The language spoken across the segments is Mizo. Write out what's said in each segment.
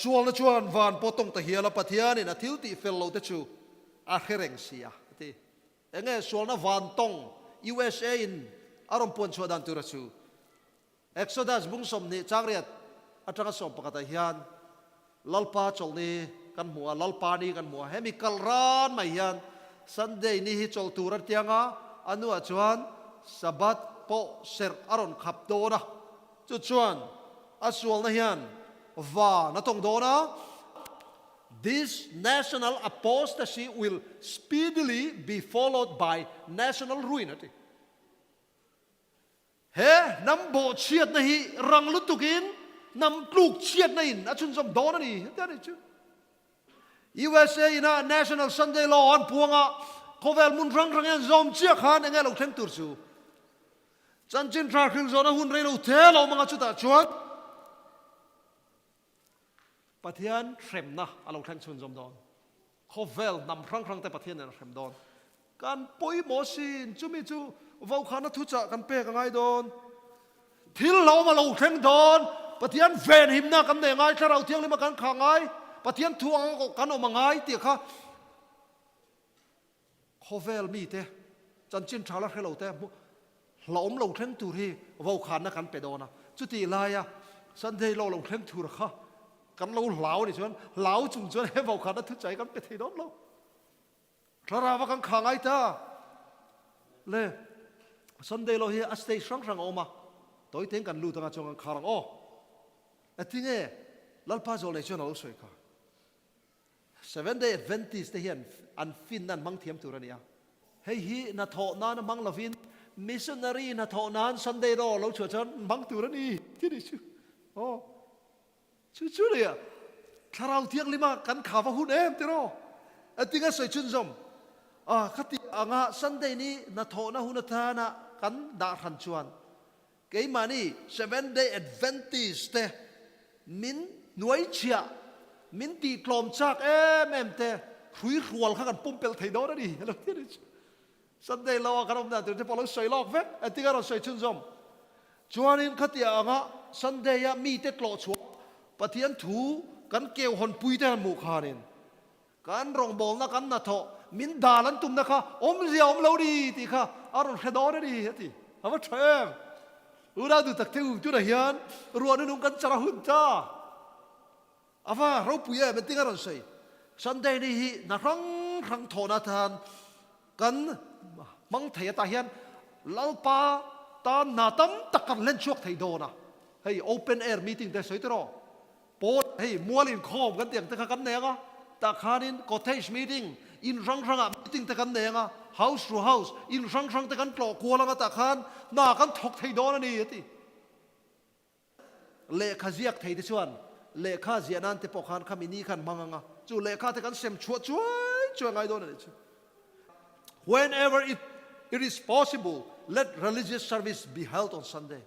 Sualna chuan van pawh tawng ta hial a, Pathianin a thil tih fel lo te chu a hre reng si a, a ti. Enge sualna van tawng USA in a rawn puan chhuah dan tura chu? Exodus bung 20 changriat atanga 11 ah hian Lalpa chawlhni kan hmu a, Lalpa ni kan hmu a. Hemi kal ran mai hian Sunday ni hi chawlh tur a tiang a, a hnuah chuan Sabbath pawh serh a rawn khap dawn a. Chu chuan a sualna hian van a tawng dawn a, This national apostasy will speedily be followed by national ruin a ti. He hnam bawhchhiatna hi rang lutukin hnam tluk chhiatna in a chhunzawm dawn a ni, a ti a ni chu. USA ina National Sunday Law an puang a, khawvel hmun hrang hrang hian zawm chiah khan enge lo thleng tur chu? Chanchin tha hril zawhna hun rei lo the lo mang a chutah chuan Pathian hremna a lo thleng chhunzawm dawn. Khawvel hnam hrang hrang te Pathian nen a hrem dawn. Kan pawimawh sin, chumi chu vaukhana thuchah kan pek a ngai dawn. Thil hlauhawm a lo thleng dawn, Pathian venhimna kan nei ngai, Thlarau Thianghlima kan khah ngai, Pathian thu anga kan awm a ngai tih kha khawvel mite chanchin tha la hre lo te hlauhawm lo thleng tur hi vaukhana kan pe dawn a. Chutih laia Sunday law lo thleng tur kha kan lo hlau a nih chuan hlau chung chuan he vaukhana thuchai kan pe thei dawn lo. Thlarau a kan kha ngai ta le. Sunday law hi a stage hrang hrang a awm a, tawi teng kan lut anga chuan kan khar ang aw. Atinge Lalpa zawh leh chuan a lo sawi kha. Seventh Day Adventist te hian an finna an hmang thiam tur a ni a. Hei hi hnathawh nan a hmang lovin missionary hnathawh nan Sunday law lo chhuah chuan hmang tur a ni ti ni chu. Aw. Chu chu nia, Thlarau Thianghlima kan kha va hun em tiraw? A tinga sawi chhunzawm a, khati anga Sunday ni hnathawhna hun atana kan dah hran chuan keimahni Seventh Day Adventist te min hnuaichhiah, min tihtlawm chak em em te hrui hrual kha kan pumpelh thei dawn a ni, a lo ti a ni chu. Sunday lo a kan awm dan tur te pawh lo sawi lawk vek, engtin a rawn sawi chhunzawm? Chuanin khatia anga Sunday a mite tlawh chhuah Pathian thu kan keu hawn pui te han hmuh khanin kan rawngbawlna kan hnathawh min dal an tumna kha awmzia awm lo ni tih kha a rawn hre dawn a ni a ti. A va tha em? Unau duh tak te u, tunah hian ruahna nung kan char a hun ta. A va ropui em engtin a rawn sawi? Sunday ni hi hna hrang hrang thawhna atan kan hmang thei atah hian Lalpa tan hna tam tak kan hlen chhuak thei dawn a. Hei open air meeting te sawi tiraw? Pawn hei mual inkhawm kan tih ang te kha kan nei ang a, tah khanin cottage meeting in hrang hrangah meeting te kan nei ang a, house to house in hrang hrang te kan tlawh kual ang a tah khan hna kan thawk thei dawn a ni a ti. Lehkha ziak thei te chuan lehkha ziah nan te pawh khan khami ni khan hmang ang a, chu lehkha te kan sem chhuah chuai chuai ngai dawn a nih chu. Whenever it it is possible, let religious service be held on Sunday.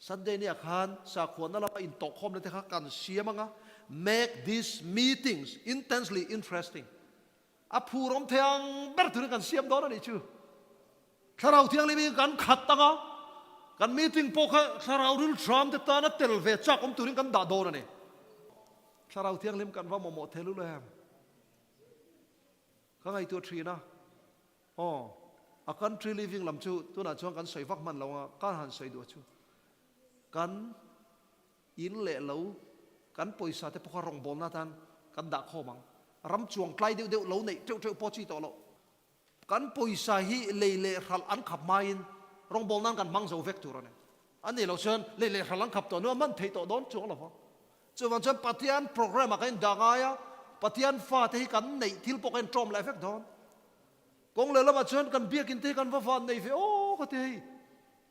Sunday nia khan sakhuana lama intawhkhawmna te kha kan siam ang a, make these meetings intensely interesting. A phur awm thei ang ber turin kan siam dawn a nih chu. Thlarau Thianghlim hi kan khat ang a, kan meeting pawh kha Thlarau rilhram te tana tel ve chak awm turin kan dah dawn a ni. Thlarau Thianghlim kan va mamawh thei lul em? Ka ngaihtuah thin a, aw, a country living lam chu tunah chuan kan sawi vak hman lo ang a, ka han sawi duh chu kan In leh lo kan pawisa te pawh kha rawngbawlna atan kan dah khawm ang. Ram chuang tlai deuh deuh lo neih teuh teuh pawh chi tawh loh. Kan pawisa hi lei leh hralh an khap hmain rawngbawlna nan kan hmang zo vek tur a ni. A nih loh chuan lei leh hralh an khap tawh hnuah hman theih tawh dawn chuang lo vang. Chuvang chuan Pathian program ah kan indah ngai a, Pathian fate hi kan neih thil pawh kan inṭawm leh vek dawn. Kawng leh lamah chuan kan biakin te hi kan va van nei ve aw ka ti hei.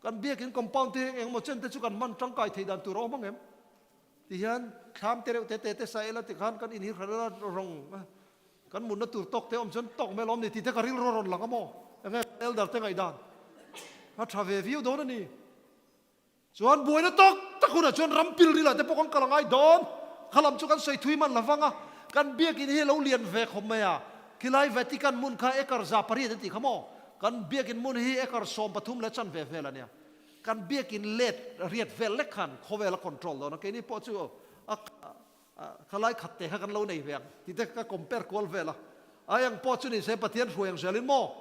Kan biakin compound te hi engemaw chen te chu kan hman tangkai thei dan tur a awm ang em? Ti hian thlam te reuh te te te sa ila tikhan kan inhir hran ila rawng kan mutna tur tawk te awm chuan tawk mai alawm ni tih te ka rilru a rawn lang a maw? Enge elder te ngaihdan a tha ve viau dawn a ni. Chuan buaina tawk tak hunah chuan ram pil rilah te pawh kan kal a ngai dawn. Kha lam chu kan sawi thui man lovang a, kan biakin hi a lo lian ve khawp mai a. Khilai Vatican hmun kha acre 800 an tih kha maw? Kan biakin hmun hi acre 13 leh chanve vel a nia. Kan biakin let riat vel lek khan khawvel a control dawn a, keini pawh chu a Khalai khat te kha kan lo nei ve ang tih te ka compare kual vel a. Ai ang pawh chu ni se Pathian hruai ang zelin maw?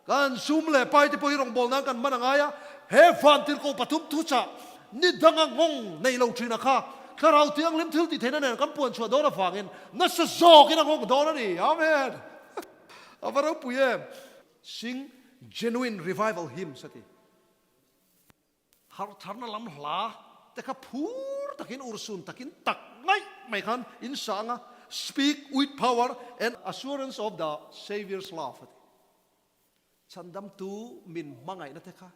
Kan sum leh pai te pawh hi rawngbâwl nan kan hman a ngai a, he vantirhkoh pathum thuchah ni danga nghawng nei lo ṭhina kha Thlarau Thianghlim thil tih theihna nen kan puan chhuah dawn avangin nasa zawkin a nghawng dawn a ni. Amen! A va ropui em! Sing genuine revival hymns a ti. Harhtharna lam hla te kha phur takin urhsun takin tak ngaih mai khan in sa ang a, Speak with power and assurance of the Saviour's love a ti. Chhandamtu min hmangaihna te kha,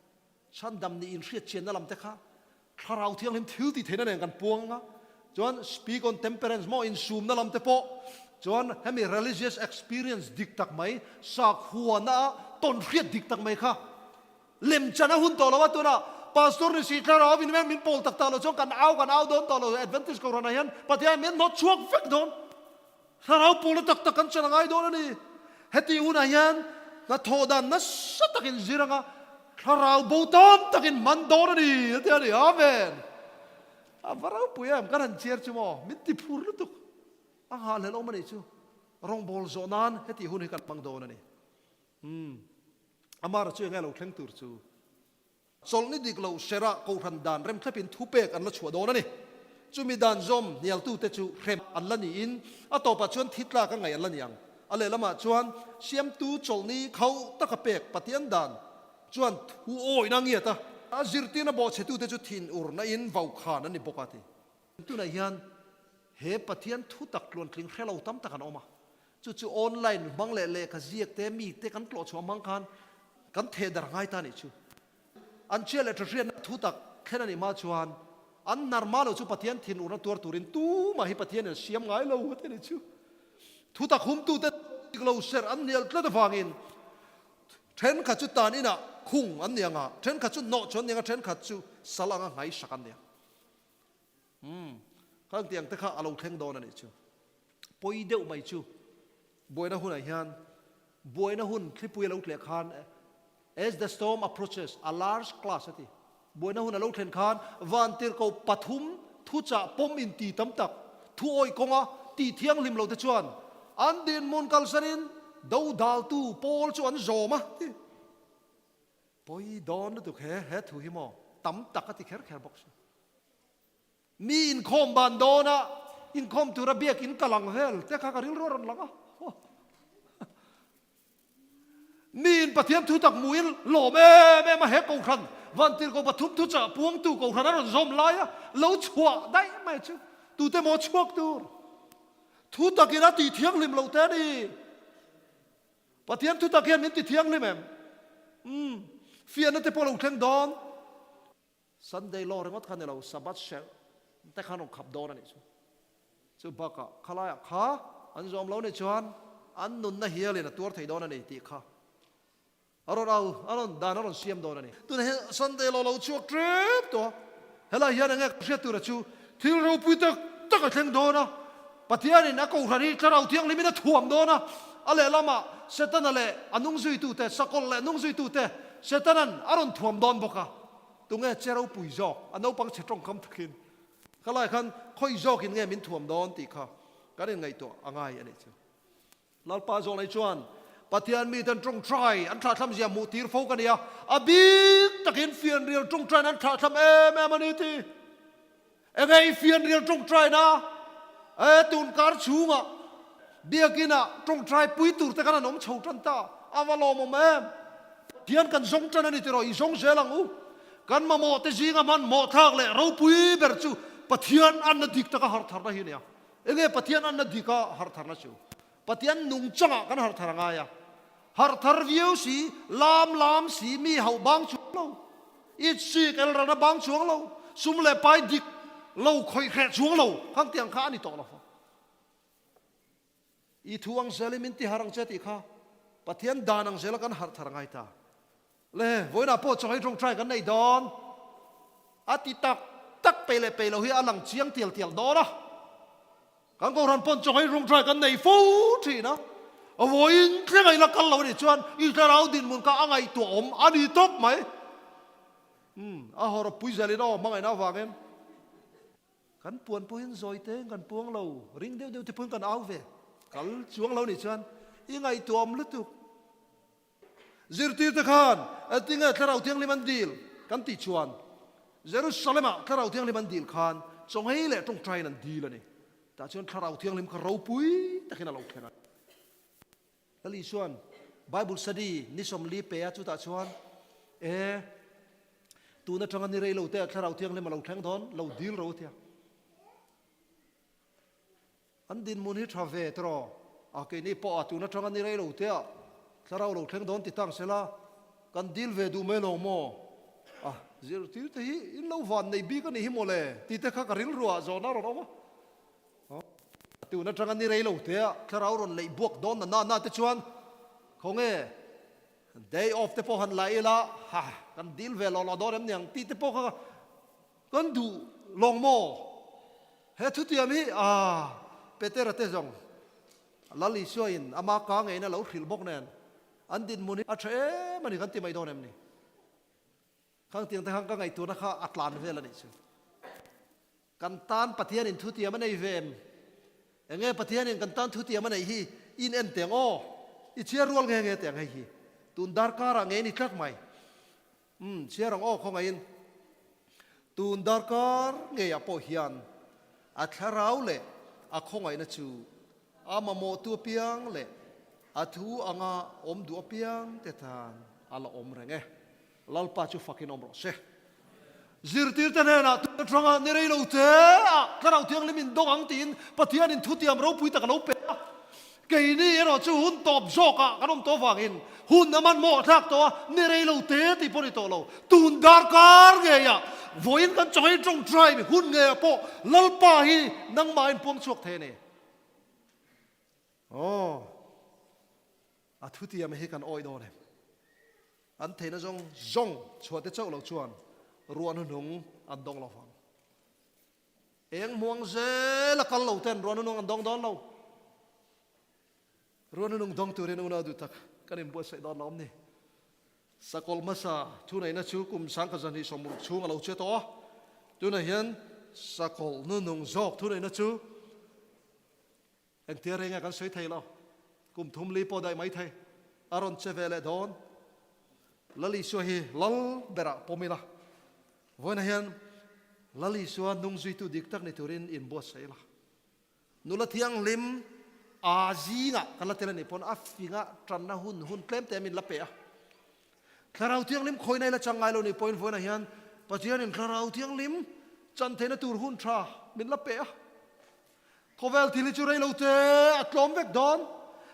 chhandam nih inhriatchianna lam te kha Thlarau Thianghlim thil tih theihna nen kan puang ang a, chuan Speak on temperance maw insumna lam te pawh chuan hemi religious experience dik tak mai, sakhuana a tawnhriat dik tak mai kha Lemchan a hun tawh lo a, tunah Pastor ni si thlarau in min pawl tak tak lo chuan kan au kan au dawn tawh lo, Adventist Kohhran ah hian Pathian min hnawt chhuak vek dawn, thlarau pawlna tak tak kan chan a ngai dawn a ni. Heti hunah hian hnathawh dan nasa takin zir anga thlarau bo tam takin man dawn a ni a ti a ni. Amen. A va ropui em, kan han chiar chu maw, min ti phur lutuk, a nghahhlelh awm a nih chu, rawngbâwl zawh nan heti hun hi kan hmang dawn a ni. Umm. Amara chu enge lo thleng tur chu? Chawlhni dik lo Serah Kohhran dan rem thlep in thupek an la chhuah dawn a ni. Chumi dan zawm hnialtute chu hrem an la niin a tawpah chuan thi tlak a ngaih an la ni ang. A lehlamah chuan Siamtu chawlhni khauh taka pek Pathian dan chuan thu awihna a ngiat a, a zirtirna bawhchhetute chu thinurna in vaukhan an ni bawk a ti. Tunah hian he Pathian thutak tluantling hre lo tam tak an awm a, chu chu online hmang leh lehkha ziak te mi te kan tlawh chhuah hmang khan kan theh dar ngai ta nih chu. An chhia leh tha hriatna thutak thlen a nih hma chuan an hnar hma lo chu Pathian thinurna tuar turin tumah hi Pathian in a siam ngai lo a ti nih chu. Thutak humtute dik lo serh an hnial tlat avangin thenkhat chu tan inah khung an ni ang a, thenkhat chu hnawh chu an ni ang a, thenkhat chu sal anga nghaisak an ni ang. Umm, khang tiang te kha a lo thleng dawn a nih chu. Pawi deuh mai chu buaina hunah hian buaina hun thlipui a lo tleh khan As the storm approaches, a large class a ti. Buaina hun a lo thlen khan vantirhkoh pathum thuchah pawm inti tam tak thu awih kawnga tih thianghlim lo te chuan an dinhmun kalsanin dodaltu pawl chu an zawm a ti. Pawi dawn lutuk he he thu hi maw tam tak a ti kher kher bawk si. Mi inkhawm ban dawna inkhawm tura biakin ka lang vel te kha ka rilru a rawn lang a. Mi in Pathian thu tak hmuhin lawm em em a he Kohhran Vantirhkoh pathum thu chah puangtu Kohhran a rawn zawm laia lo chhuah daih mai chu tute maw chhuak tur thu takin a tih thianghlim loh te a ni. Pathian thutak hian min ti thianghlim em? Umm, fiahna te pawh lo thleng dawn. Sunday law ringawt kha ni lo, Sabbath serh te khan rawn khap dawn a nih chu. Chu bakah khalaiah kha an zawm lo nih chuan an nunna hialin a tuar thei dawn a ni tih kha a rawn au, a rawn dan a rawn siam dawn a ni. Tunah hian Sunday law lo chhuak tep tawh a, helai hian enge ka hriat tura chu thil ropui tak tak a thleng dawn a, Pathianin a Kohhran hi Thlarau Thianghlimin a thuam dawn a, a lehlamah Setana leh a nungzuitute, sakawlh leh nungzuitute Setana'n a rawn thuam dawn bawk a. Tunge che ropui zawk? A naupang chhe tawngkam takin khalai khan khawi zawkin nge min thuam dawn tih kha kan inngaihtuah a ngai a nih chu. Lalpa zawlnei chuan Pathian miten tawngtai an thlahthlam zia hmuh tir fo ka ni a, a bik takin fianrial tawngtaina an thlahthlam em em a ni ti. Enge i fianrial tawngtaina? E, tun kar chhungah biakinah tawngtai pui tur te khan an awm chho tan ta, a va lawmawm em? Pathian kan zawng tan a ni tiraw, i zawng zel ang u. Kan mamawh te zinga hmanhmawh thlak leh ropui ber chu Pathian anna dik taka harhtharna hi a ni a. Enge Pathian anna dika harhtharna chu? Pathian nungchangah kan harhthar a ngai a. Harhthar viau si, lam lam si, mi hauh bang chuang lo, itsik elralna bang chuang lo, sum leh pai dik lo khawih hreh chuang lo, khang tiang kha a ni tawh lo. I thu ang zelin min ti harh ang che tih kha Pathian dan ang zela kan harhthar a ngai ta. Le, vawiinah pawh chaw hi tawngtai kan nei dawn. A ti tak tak peih leh peih lo hi a lang chiang tial tial dawn a. Kan Kohhran pawn chaw hi tawngtai kan nei fo thin a. Vawiin thleng a ila kal lo a nih chuan i thlarau dinhmun kha a ngaihtuah awm a ni tawp mai. Umm, a hawrawp pui zelin aw hmangaihna avangin. Kan puan pawhin zawi te kan puang lo, ring deuh deuh te pawhin kan au ve. Kal chuang lo nih chuan i ngaihtuahawm lutuk. Zirtirte khan engtinge Thlarau Thianghlim an dil kan tih chuan Jerusalem ah Thlarau Thianghlim an dil khan chawnghei leh tawngtaiin an dil a ni. Tah chuan Thlarau Thianghlim kha ropui takin a lo thleng a. Lal Isua'n Bible study ni 40 pe a, chutah chuan e tun atanga ni rei lo te ah Thlarau Thianghlim a lo thleng dawn, lo dil ro a tia. An dinhmun hi tha ve tawh a, keini pawh a tun atanga ni rei lo te ah Thlarau lo thleng dawn ti tang sela kan dil ve duh mai lo maw? A zirtir te hi in lo van nei bik a nih hi mawle tih te kha ka rilruah zawhna a rawn awm a. Tun atanga ni rei lo te ah thlarau rawn leih buak dawn na na na te chuan khawnge day off te pawh han la ila ha kan dil ve lawh lawh dawn em niang tih te pawh kha kan duh lawng maw? He thutiam hi a Petera te zawng Lal Isua in ama ka ngeiin a lo hrilh bawk nen an dinhmun hi a tha em a ni kan ti mai dawn em ni? Khang tiang te khan ka ngaihtuahna kha a tlan vel a nih chu. Kan tan Pathianin thutiam a nei ve em? Enge Pathianin kan tan thutiam a neih hi in en teh ang aw? I chhiar rual nge nge teh ang hei hi? Tun darkar ah nge ni tlat mai? Umm, chhiar ang aw khawngaihin. Tun darkar ngeiah pawh hian a thlarau leh a khawngaihna chu a mamawhtu apiang leh a thu anga awm duh apiang te tan a la awm reng e. Lalpa chu fakin awm rawh se. Zirtirte hnenah tun atanga ni rei lo te ah Thlarau Thianghlim in dawng ang tiin Pathianin thutiam ropui tak a lo pe a. Keini erawh chu hun tawp zawkah kan awm tawh avangin hun a hmanhmawh thlak tawh a, ni rei lo te tih pawh ni tawh lo. Tun darkar ngeiah vawiin kan chaw hei tawngtai hun ngeiah pawh Lalpa hi nangmahin puang chhuak thei a ni. Aw. A thutiam hi kan awih dawn em? An theihna zawng zawng chhuah te chauh lo chuan ruah hnuhnung an dawng lo vang. Eng hmuang zel a kal lo ten ruah hnuhnung an dawng dawn lo. Ruah hnuhnung dawng turin unau duh tak kan inbuatsaih dawn lo awm ni. Sakawlh hmasa thuneihna chu kum 2060 chhung a lo che tawh a, tunah hian sakawlh hnuhnung zawk thuneihna chu Engtia reng a kan sawi thei lo. Kum thum li pawh daih mai thei. A rawn che ve leh dawn. Lal Isua hi lal berah pawm ila. Vawiinah hian Lal Isua hnung zuitu dik tak ni turin inbuatsaih ila. Nula thianghlim a zingah kan la tel a nih pawn a finga tanna hun hun tlem te min la pe a. Thlarau Thianghlim khawina ila chang ngai lo nih pawhin vawiinah hian Pathianin Thlarau Thianghlim chan theihna tur hun tha min la pe a. Khawvel thil hi chu rei lo te a tlawm vek dawn.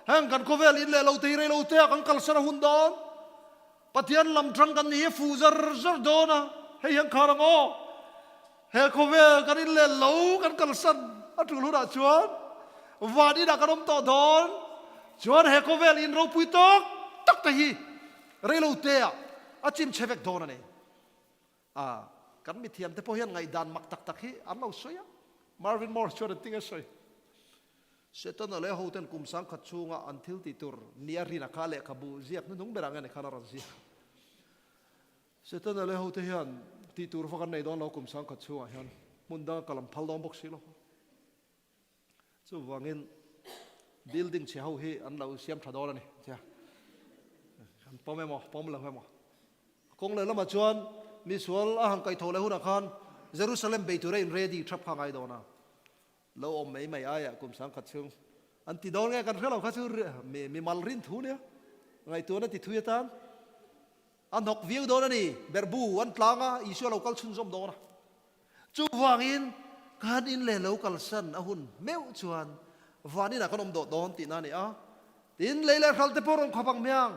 Heng kan khawvel in leh lo te hi rei lo te ah kan kalsan a hun dawn. Pathian lam tang kan ni hi a fuh zar zar dawn a, hei hian khar ang aw. He khawvel kan in leh lo kan kalsan a tul hunah chuan van inah kan awm tawh dawn. Chuan he khawvel in ropui tawk tak te hi rei lo te ah a chim chhe vek dawn a ni. A, kan mithiamte pawh hian ngaihdan mak tak tak hi an lo sawi a. Marvin Morse chuan an ting a sawi. Setana leh hoten kum 10,000 chhunga an thil tih tur nia rina kha lehkhabu ziak hnuhnung berah nge ni khan a rawn ziak. Setana leh hote hian tih tur vak an nei dawn lo kum 10,000 chhungah hian hmun danga kal an phal dawn bawk si lo. Chuvangin building chhe ho hi an lo siam tha dawn a ni tia kan pawm emaw pawm lo emaw. Kawng leh lamah chuan misual a han kaih tho leh hunah khan Jerusalem bei tura in ready thap kha ngai dawn a, lo awm mai mai aiah kum 10,000 chhung an ti dawn nge kan hre lo kha chu mi mal rin thu nia ngaihtuahna ti thui atan a hnawk viau dawn a ni. Berhbu an tlang a, Isua lo kal chhunzawm dawn a. Chuvangin, kan in leh lo kalsan a hun meuh chuan van inah kan awm dawh dawn tihna a ni a. Tin, lei leh hral te pawh rawn khawp ang hmiang.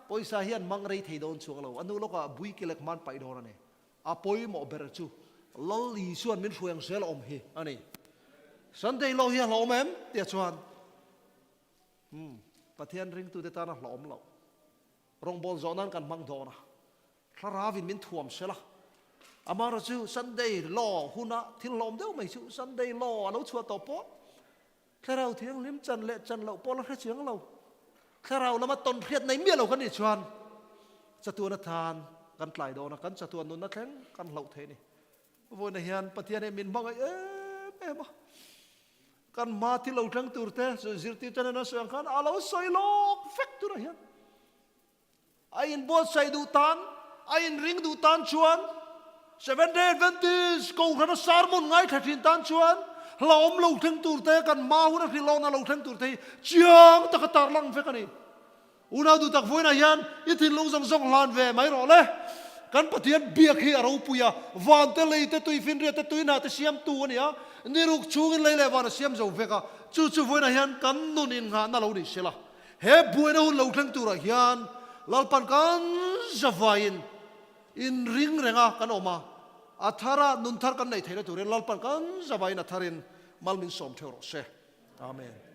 Pawisa hian mang rei thei dawn chuang lo. A hnu lawkah bui ke lek hman paih dawn a ni. A pawimawh ber chu Lal Isua'n min hruai ang zel a awm hi a ni. Sunday law hi a hlauhawm em? Tia chuan, Umm, Pathian ringtute tan a hlauhawm loh. Rawngbâwl zawh nan kan hmang dawn a, Thlaravin min thuam sel a. Amaherawh chu Sunday law huna thil hlawm deuh mai chu Sunday law a lo chhuah tawh pawh Thlarau Thianghlim chan leh chan loh pawh la hre chiang lo. Thlarau lama tawn hriat nei miah lo kan nih chuan chatuan atan kan tlai dawn a, kan chatuan nunna thleng kan hlauh thei a ni. Vawiinah hian Pathian hi min hmangaih em. em a. Kan hma thil lo thleng tur te zirtirte nen an sawi ang khan a lo sawi lawk vek turah hian a inbuatsaih duh tan, a inring duh tan chuan Seventh Day Adventist Kohhrana sermon ngaithla thin tan chuan hlauhawm lo thleng tur te, kan hma huna hrilhlawkna lo thleng tur te hi chiang taka tarlang vek a ni. Unau duh tak vawiinah hian i thinlung zawng zawng hlan ve mai rawh le. Kan Pathian biak hi a ropui a, van te, lei te, tuifinriat te, tuihnah te siamtu a ni a, ni ruk chhungin lei leh van a siam zo vek a, chu chu vawiinah hian kan nun innghahna lo ni sela. He buaina hun lo thleng turah hian Lalpan kan zavaiin inring renga kan awm a, a thara nun thar kan neih theihna turin Lalpan kan zavaiin a tharin mal min sawm theuh rawh se. Amen.